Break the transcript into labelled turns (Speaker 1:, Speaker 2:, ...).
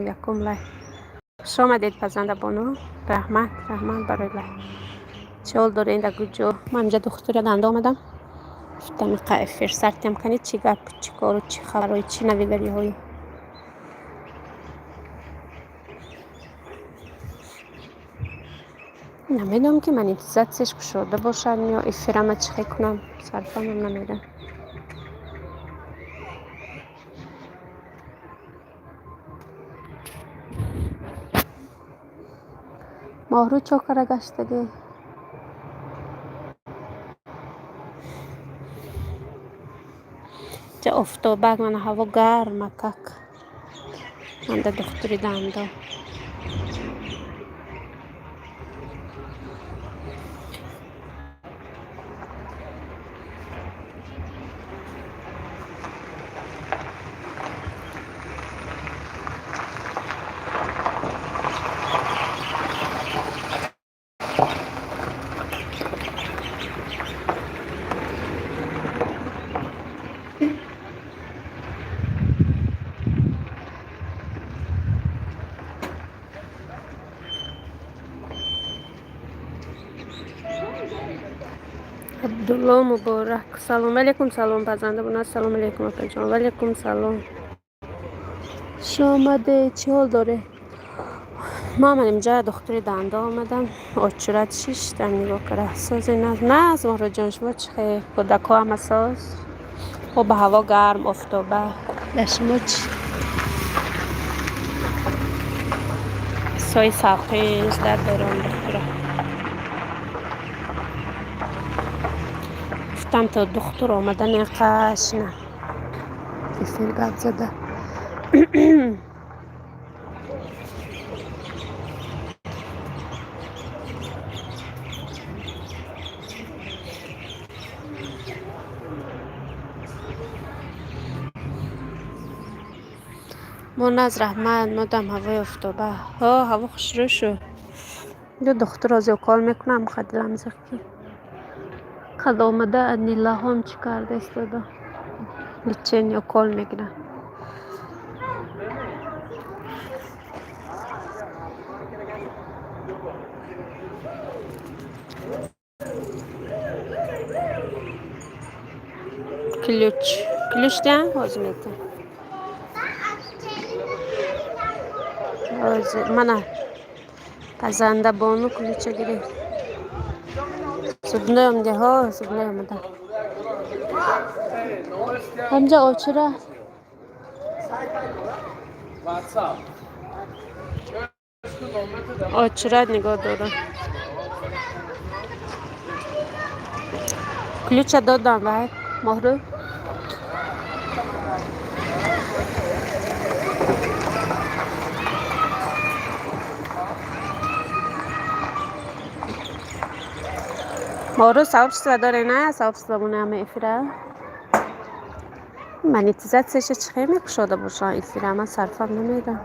Speaker 1: Якум лайк. Хуш омадед, Пазанда бону. Раҳмат, раҳмат барои лайк. Чӣ ҳол доред, куҷо? Ман инҷа духтури данда омадам. Гуфтам, иқа эфир сартиам кани, чӣ гап, чӣ кору, чӣ хабарҳои, чӣ навигариҳое. Намедонам, ки монетизатсияш кушода бошад ё эфирама чӣ хел кунам, сарфамам намедонам. Моҳрӯ чо кара гаштагӣ? Ҷа офтобак, мана ҳаво гармакак. Манда духтури дандо. Абдулло Муборак. Салом алейкум, салом, Пазанда бону. Ассалому алейкум, апаҷон. Ва алейкум салом. Хуш омадед, чӣ ҳол доред? Ман инҷа духтури дандо омадам. Очурат шиштам, нигоҳ кара. Сози наз. Наз, Моҳрӯҷон, шумо чӣ хел? Кӯдакҳо ҳама соз? Оба ҳаво гарм, офтоба. Дар шумо чӣ? Сои салқин дар дорам духтура. Гуфтам, то духтур омадан қашна. Эфир гап зада. Мо наз, раҳмат, модам ҳавои офтоба. Ҳо, ҳаво хушрӯ шуд. Ду духтур ҳозир укол мекунам, дилам зиқ, ки қад омада нилаҳом чӣ карда истода. Лечение, укол мегирам. Ключ. Ключ диҳам? Ҳозир метам. Ҳозир мана, Пазанда бону, ключа гирифт. Зубной омади, ҳо, зубной омада. Ҳамҷа очура.
Speaker 2: WhatsApp.
Speaker 1: Очурат нигоҳ дорам. Ключа додам вай, Моҳрӯ. Моҳрӯ, сообщество доре, на? Сообщество мона ҳама эфира. Монетизатсияша чӣ хел мекушода бошам эфира, ман сарфам намедам.